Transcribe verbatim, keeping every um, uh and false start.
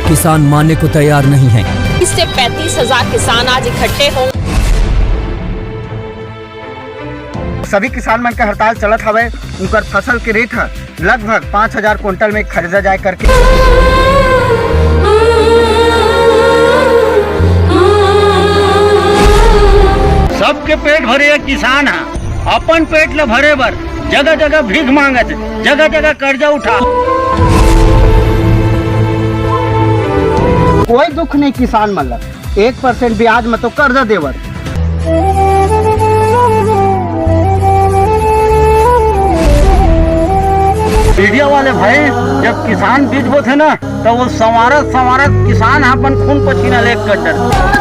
किसान मानने को तैयार नहीं है। तीस से पैंतीस हजार किसान आज इकट्ठे हों। सभी किसान मन के हड़ताल चलत हवय, उनकर फसल के रेट ह लगभग पाँच हजार कुंटल में खरीदा जाए करके। सबके पेट भरे ये किसान ह, अपन पेट ल भरे बर जगह जगह भीख मांगत, जगह जगह कर्जा उठा। कोई दुख नहीं किसान मन ल, एक परसेंट ब्याज में तो कर्जा देवत। मीडिया वाले भाई, जब किसान बीज बोथे ना, तो वो संवारत संवारत किसान ह अपन खून पसीना ले कर डरथे।